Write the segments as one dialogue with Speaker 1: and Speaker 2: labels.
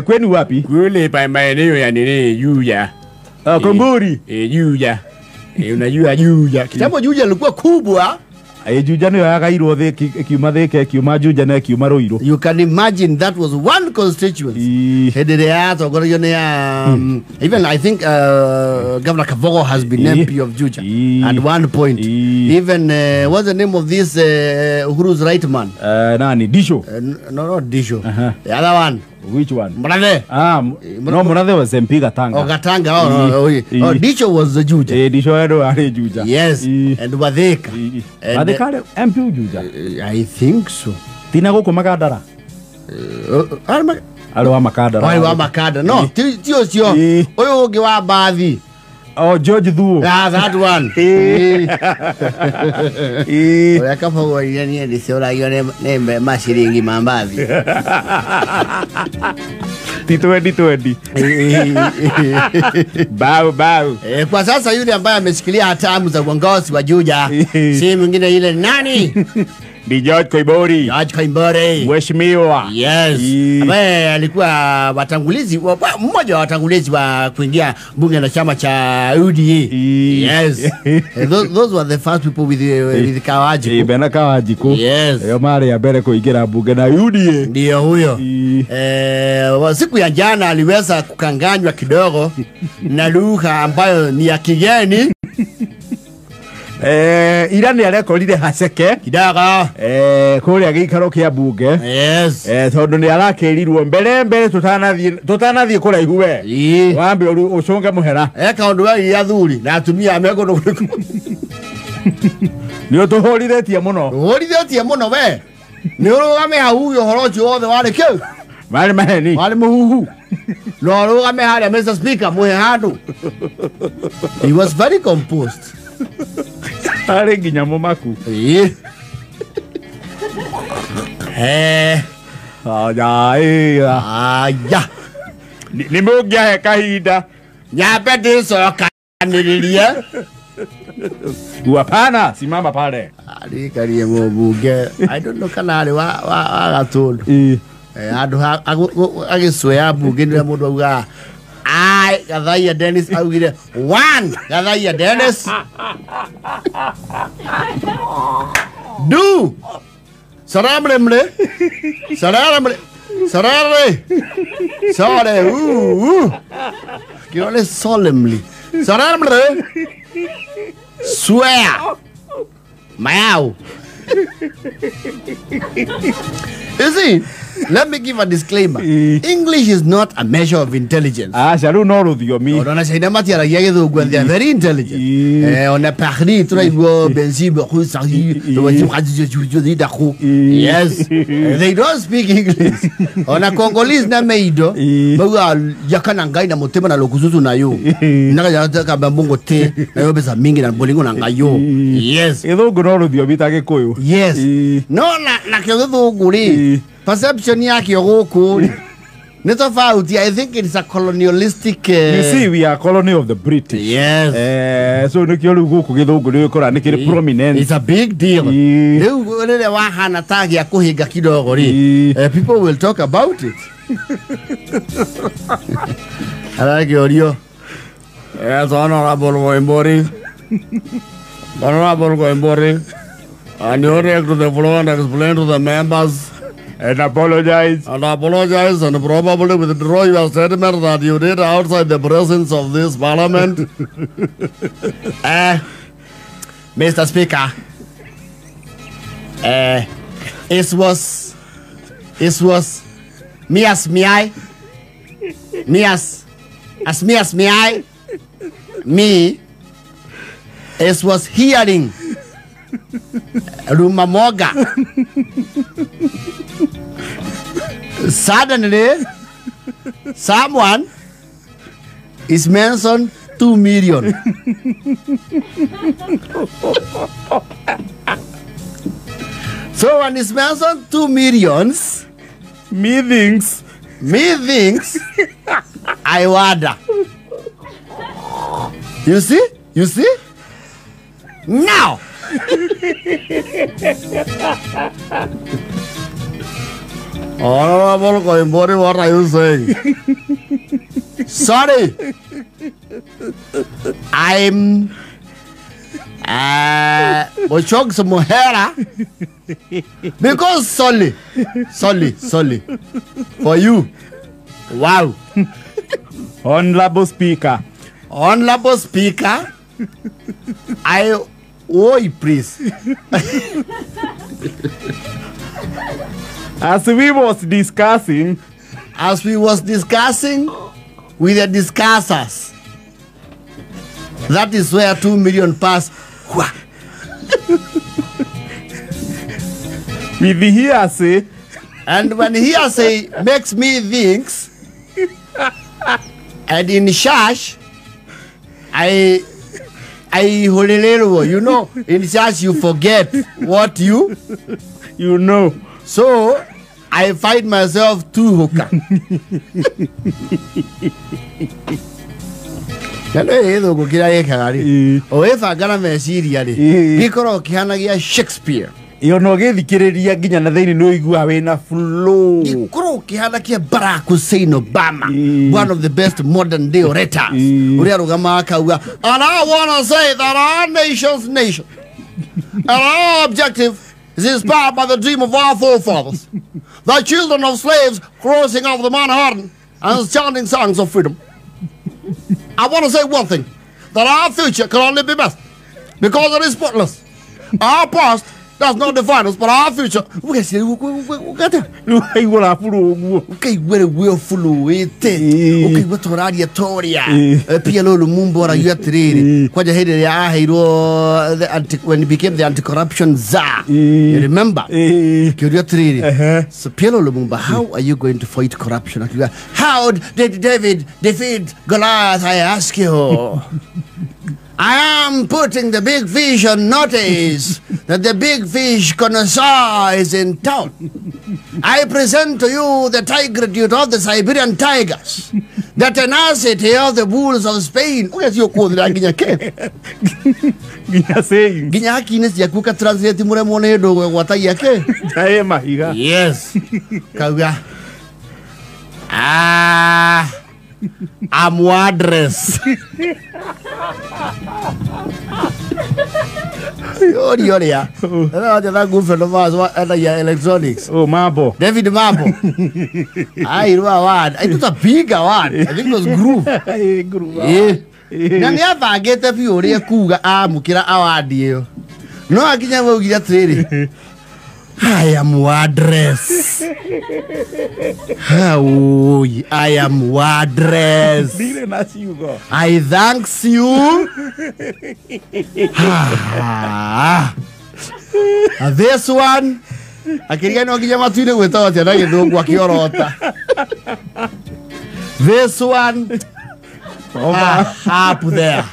Speaker 1: Kwenu wapi?
Speaker 2: Kule pa maeneo ya nini Juja.
Speaker 1: Komburi.
Speaker 2: Juja. Unajua Juja.
Speaker 3: Kitambo Juja ilikuwa kubwa.
Speaker 1: Juja nĩyo yagairwo ikiuma Thika ikiuma Juja na ikiuma Ruiru.
Speaker 3: You can imagine that was one constituency. Hĩndĩ ĩrĩa yatongoragia nĩ even I think Governor Kabogo has been MP of Juja at one point. Even what's the name of this Uhuru's right man?
Speaker 1: Nani? Disho?
Speaker 3: No, not Disho. The other one.
Speaker 1: Which one?
Speaker 3: Murathe.
Speaker 1: No, Murathe was MP Gatanga.
Speaker 3: Oh, Gatanga. Oh, Disho was the Juja.
Speaker 1: Disho arĩ Juja.
Speaker 3: Yes. And Wathika.
Speaker 1: Wathika arĩ MP Juja?
Speaker 3: I think so.
Speaker 1: Tina gũkũ Makandara? Arĩ wa Makandara.
Speaker 3: Arĩ wa Makandara. No, ti ũcio. Ũyũ ũngĩ wa Mbathi.
Speaker 1: Oh, George Thuo.
Speaker 3: Ah, that one. Ũrĩa Kabogo oigire niĩ ndĩcũragio nĩ maciringi ma Mbathi.
Speaker 1: Ti 2020.
Speaker 2: Bau bau.
Speaker 3: Kwa sasa yule ambaye ameshikilia hatamu za uongozi wa Juja si mwingine ile nani?
Speaker 2: Ni George Koimburi.
Speaker 3: George Koimburi.
Speaker 2: Mheshimiwa.
Speaker 3: Yes. Ambaye alikuwa watangulizi, mmoja wa watangulizi wa kuingia bunge la chama cha UDA. Yes. Those were the first people with Kawajiku.
Speaker 1: Bena Kawajiku.
Speaker 3: Yes.
Speaker 1: Yo mara ya mbere kuingira bunge na UDA.
Speaker 3: Ndio huyo. Siku ya jana aliweza kukanganywa kidogo na lugha ambayo ni ya kigeni.
Speaker 1: Ira nĩ arekorire haceke
Speaker 3: kidogo
Speaker 1: kũrĩa gĩikaro kĩa bunge.
Speaker 3: Yes.
Speaker 1: Tondũ nĩ arakĩrirwo mbere mbere tũtanathiĩ kũraihu we wambe ũcũnge mũhera
Speaker 3: kaũndũ we athuri na atumia mekũndũ kũrĩkũ.
Speaker 1: Nĩ ũtũhũrithĩtie mũno.
Speaker 3: Ũhũrithĩtie mũno we. Nĩ ũrũgame hau uge ũhoro ũcio wothe warĩ kĩu.
Speaker 1: Marĩ maheni.
Speaker 3: Warĩ mũhuhu. No ũrũgame harĩa Mr. Speaker mũhe handũ. He was very composed.
Speaker 1: Arĩ nginya mũmaku.
Speaker 3: Aya.
Speaker 2: Nĩ mũngĩahe kahinda.
Speaker 3: Nyambe ndĩcokanĩrĩrie.
Speaker 1: Hapana, simama pale.
Speaker 3: Arikarie mũmbunge. I don't know kana arĩ wa Gatũndũ. Handũ agĩcwea mbunge nĩrĩa mũndũ augaga I Gathaiya Dennis augire one Gathaiya Dennis do saramle saramle sarare sare u kirole solemnly saramle swear mayau. You see, let me give a disclaimer. English is not a measure of intelligence.
Speaker 1: Aca no rũthiomi.
Speaker 3: Ona ciana matiaragia gĩthũngũ and they are very intelligent. Ona Paris tũraigua benzi. Yes. They don't speak English. Ona Congolese na meido mauga yakana ngai na mutima na lokususu nayo. Nakajaka mbongo te na yo pesa mingi na bolingo na ngayo. Yes.
Speaker 1: Gĩthũngũ no rũthiomi ta Gĩkũyũ.
Speaker 3: Yes. No na kĩo gĩthũngũ rĩ perception yake gũkũ nĩ tofauti. I think it's a colonialistic
Speaker 1: You see, we are colony of the British.
Speaker 3: Yes.
Speaker 1: So nĩkĩo rĩu gũkũ gĩthũngũ nĩ ũkora nĩ kĩrĩ prominent.
Speaker 3: It's a big deal. Rĩu rĩrĩa wahana ta gĩa kũhinga kidogo rĩ, people will talk about it. Arakĩũrio. Yes, Honorable Koimburi. Honorable Koimburi. And you take to the floor and explain to the members
Speaker 2: and apologize.
Speaker 3: And apologize and probably withdraw your statement that you did outside the presence of this parliament. Mr. Speaker, it was me as me I, me as me as me I, me, it was hearing Rumamoga. Suddenly, someone is mentioned 2 million. So when it's mentioned 2 millions,
Speaker 1: me thinks,
Speaker 3: I wonder. You see? You see? Now. Honorable Koimburi, what are you saying? Sorry. I'm Bochogs Mohera. Because sorry for you. Wow.
Speaker 1: Honorable Speaker.
Speaker 3: Honorable Speaker. I oi please.
Speaker 1: As we was discussing
Speaker 3: with the discussers. That is where 2 million pass.
Speaker 1: With the hearsay.
Speaker 3: And when hearsay makes me think, and in shash, I you know, in shash you forget what you
Speaker 1: know.
Speaker 3: So I find myself too hooker. Na no gĩthũngũ kĩrĩa gĩkaga rĩ, ũgĩbanga na meciria rĩ, gĩkoragwo kĩhanagia Shakespeare.
Speaker 1: Ĩyo no gĩthikĩrĩria nginya na thĩinĩ nĩ ũiguaga wĩna flow.
Speaker 3: Gĩkoragwo kĩhana kĩa Barack Hussein Obama, one of the best modern day orators. Ũrĩa arũgamaga akauga, and I wanna say that our nation's nation and our objective is inspired by the dream of our forefathers, the children of slaves crossing over the Manhattan and chanting songs of freedom. I want to say one thing, that our future can only be best because it is spotless. Our past does not define us, but our future. When he became the anti-corruption czar, you remember? So PLO Lumumba, how are you going to fight corruption? How did David defeat Goliath, I ask you? I am putting the big fish on notice that the big fish connoisseur is in town. I present to you the tigritude of the Siberian tigers, the tenacity of the wolves of Spain. Yes. I'm wordless. Electronics.
Speaker 1: Oh, Mabo.
Speaker 3: David Mabo. I award. It was a big award. I think it was Groove.
Speaker 1: Groove.
Speaker 3: Yeah. Na nĩ abangĩte biũ ũrĩa kuga amũkĩra award ĩyo. No akinya waugire atĩrĩrĩ, I am wordless. Oh, I am wordless. I thanks you. This one. Akĩriga no nginya matu-inĩ gwĩtagwo atĩa na gĩthũngũ akĩorota. This one. Up there.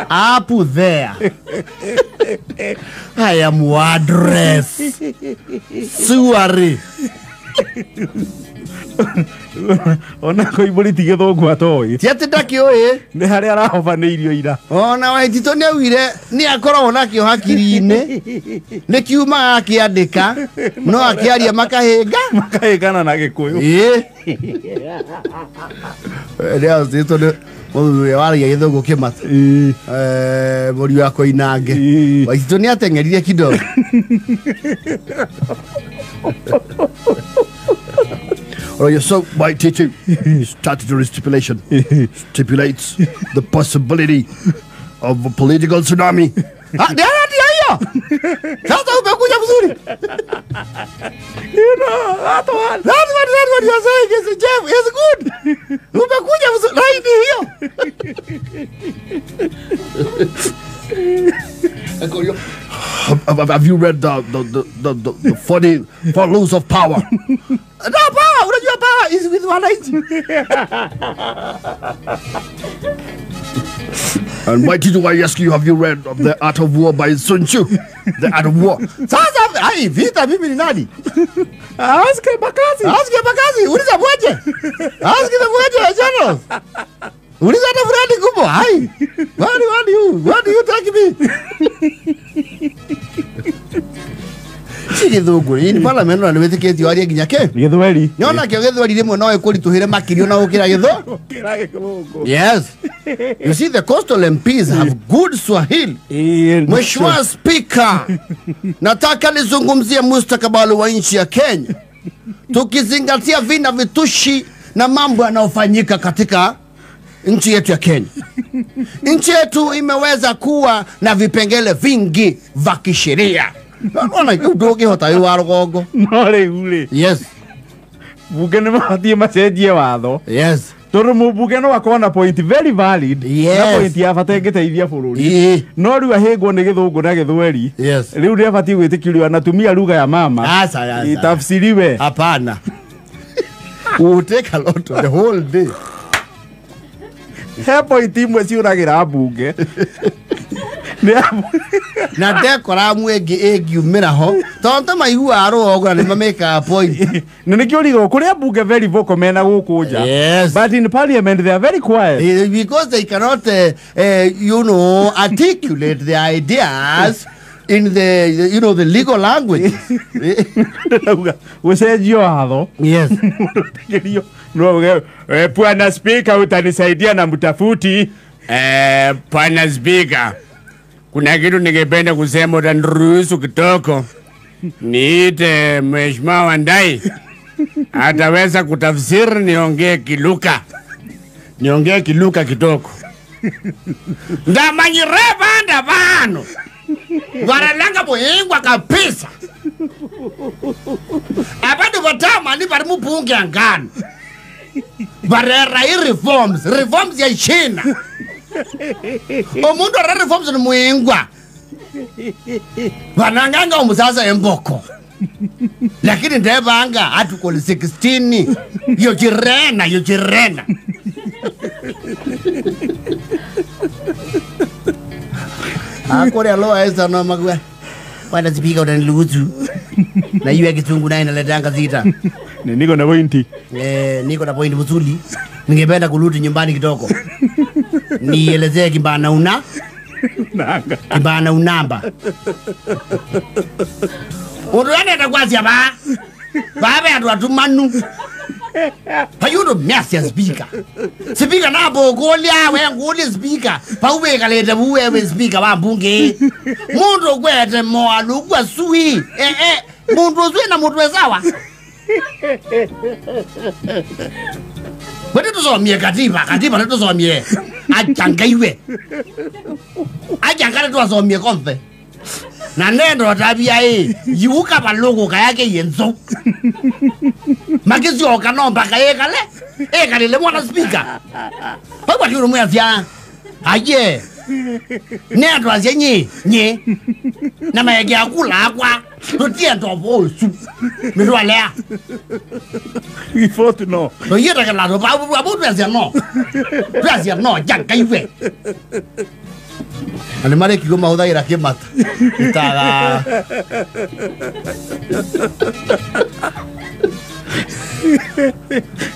Speaker 3: Up there. I am wordless. Suari.
Speaker 1: Ona Koimburi ti gĩthũngũ atoĩ.
Speaker 3: Ti atĩ ndakĩũĩ.
Speaker 1: Nĩ harĩa arahobanĩirio ira.
Speaker 3: Ona Waititũ nĩ augire nĩ akoragwo nakĩo hakiri-inĩ. Nĩ kiumaga akĩandĩka no akĩaria makahĩnga.
Speaker 1: Makahĩngana na Gĩkũyũ.
Speaker 3: Ĩĩ. Nĩ nĩ mũthuri waragia gĩthũngũ kĩmata. Mũriũ wa Koinange. Waititũ nĩ ateng'erire kidogo. So my teaching statutory stipulation stipulates the possibility of a political tsunami. Sasa umekuja mzuri.
Speaker 1: You know, that one.
Speaker 3: That's what you're saying is Jeff, is good. Umekuja mzuri. Right hiyo. Have you read the funny for lose of power? No power, unajua power is with wananchi. And why did I ask you, have you read of The Art of War by Sun Tzu? The Art of War. Sasa, ai, vita mimi ni nani?
Speaker 1: Ask Bakazi.
Speaker 3: Ask Bakazi, uliza Bweje. Ask the Bweje general. Uliza hata Fred Kubo. Hai. Why do you take me? Githungu in parliament na nĩwĩtĩkĩtio arie nginya kĩ
Speaker 1: Gĩthweri.
Speaker 3: Nyona kĩo gĩthweri rĩmwe no ĩkũritũhĩre makĩria na gũkĩra gĩthũ. Yes. You see, the coastal MPs have good Swahili. Mheshimiwa Speaker, nataka nizungumzie mustakabali wa nchi ya Kenya, tukizingatia vina vitushi na mambo yanayofanyika katika nchi yetu ya Kenya. Nchi yetu imeweza kuwa na vipengele vingi vya kisheria. Unaona ndũngĩhota wĩ wa rũgongo.
Speaker 1: No rĩu rĩ.
Speaker 3: Yes.
Speaker 1: Bunge nĩ mabatie macenjie watho.
Speaker 3: Yes.
Speaker 1: Tondũ mũmbunge no akorwo na point very valid.
Speaker 3: Yes.
Speaker 1: Na point ya bata ĩngĩteithia bũrũri. No rĩu ahĩngwo nĩ gĩthũngũ na gĩthweri.
Speaker 3: Yes.
Speaker 1: Rĩu nĩ abatie gwĩtĩkĩrio anatumia lugha ya mama.
Speaker 3: Asa.
Speaker 1: Itafsiriwe.
Speaker 3: Hapana. We will take a lot of the whole day.
Speaker 1: He point imwe ciũragĩra mbunge.
Speaker 3: Na ndekora mwingi ĩngiumĩra ho tondũ maiguaga rũgongo na nĩmamĩkaga point.
Speaker 1: Na nĩkĩo ũrigagwo kũrĩa mbunge very vocal mena gũkũ nja.
Speaker 3: Yes.
Speaker 1: But in parliament they are very quiet.
Speaker 3: Because they cannot you know, articulate their ideas in the, you know, the legal language.
Speaker 1: Ndĩrauga gũcenjio watho.
Speaker 3: Yes.
Speaker 1: Mũndũ no uge
Speaker 2: Bwana Speaker, utanisaidia na mtafuti. Bwana Speaker, kuna kitu ningependa kusema, utaniruhusu kidogo niite Mheshimiwa Wandai, ataweza kutafsiri, niongee Kiluka. Niongee Kiluka kidogo.
Speaker 3: Ndamanyire banda bano varalanga boyengwa kabisa. Abantu batamani bari mubunge angano varera i-reforms, reforms ya China. Omuntu ara reforms ni muingwa. Vananganga omusasa emboko. Lakini ndebanga article 16 yochirena yochirena. Akore aloa esa no magwe. Bwana Speaker utaniruhusu. Na hiyo ya Kisungu naye inaletanga zita.
Speaker 1: Niko na pointi.
Speaker 3: Niko na pointi mzuri. Ningependa kurudi nyumbani kidogo. Nielezee kimbana una
Speaker 1: nanga.
Speaker 3: Kimbana unamba. Unduane atakwazia ba. Babe atu atumanu. Payundo miasi ya speaker. Speaker na bogolia we nguli speaker. Pauwe kalete buwe speaker wa mbunge. Mundu kwete moalu kwa sui. Mundu sui na mundu wezawa. Wewe tuzomie katiba, katiba tuzomie. Achangaiwe. Achangale tuzomie komfe. Na nendo tabia hii, yuka baloko kayake yenzo. Makisi okanomba kayekale, ekale le mwana speaker. Papa yuro mwazia. Aye. Nendo azenyi, nye. Na mayeke akula akwa. Tutie ndo bosu. Mirwalea.
Speaker 1: We fought no.
Speaker 3: No yera kala no babu abu twazia no. Twazia no jangaiwe. Ana mare kigo mahuthagira kimata. Itaga.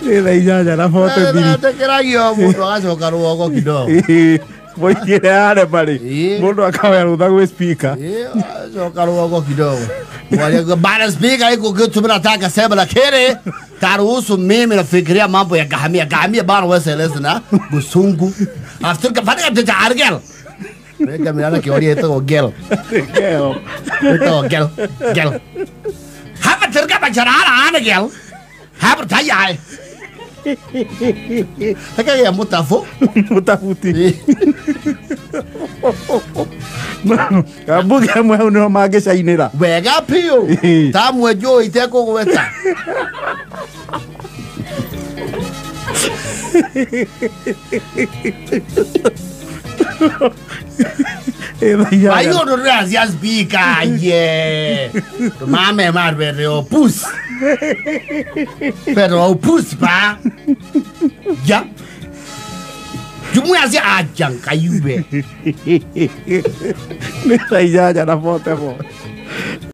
Speaker 1: Ila ijaja na foto bili.
Speaker 3: Tekeragia mundu agacoka rũgongo kidogo.
Speaker 1: Boikire are pale. Mundu akawera rutha gwĩ speaker.
Speaker 3: Acoka rũgongo kidogo. Wale bana speaker iko kitu mimi nataka sema lakini taruhusu mimi nafikiria mambo ya gahamia. Gahamia bana wewe seleza na busungu. After kafanya kitu argel. Rega mirana kioria ito gel.
Speaker 1: Gel.
Speaker 3: Ito gel. Gel. Hapa terka bacharara ana gel. Hapa tayai. Taka ya mutafo.
Speaker 1: Mutafuti. Abuge amwe no magĩcainĩra.
Speaker 3: Wega piũ. Tamwe njũĩ itekũgweta. Ayo ndo razia speaker ye. Mame marbe opus. Pero opus pa. Ya. Jumuya sia ajang kayube.
Speaker 1: Nĩ thaa inyanya na 44.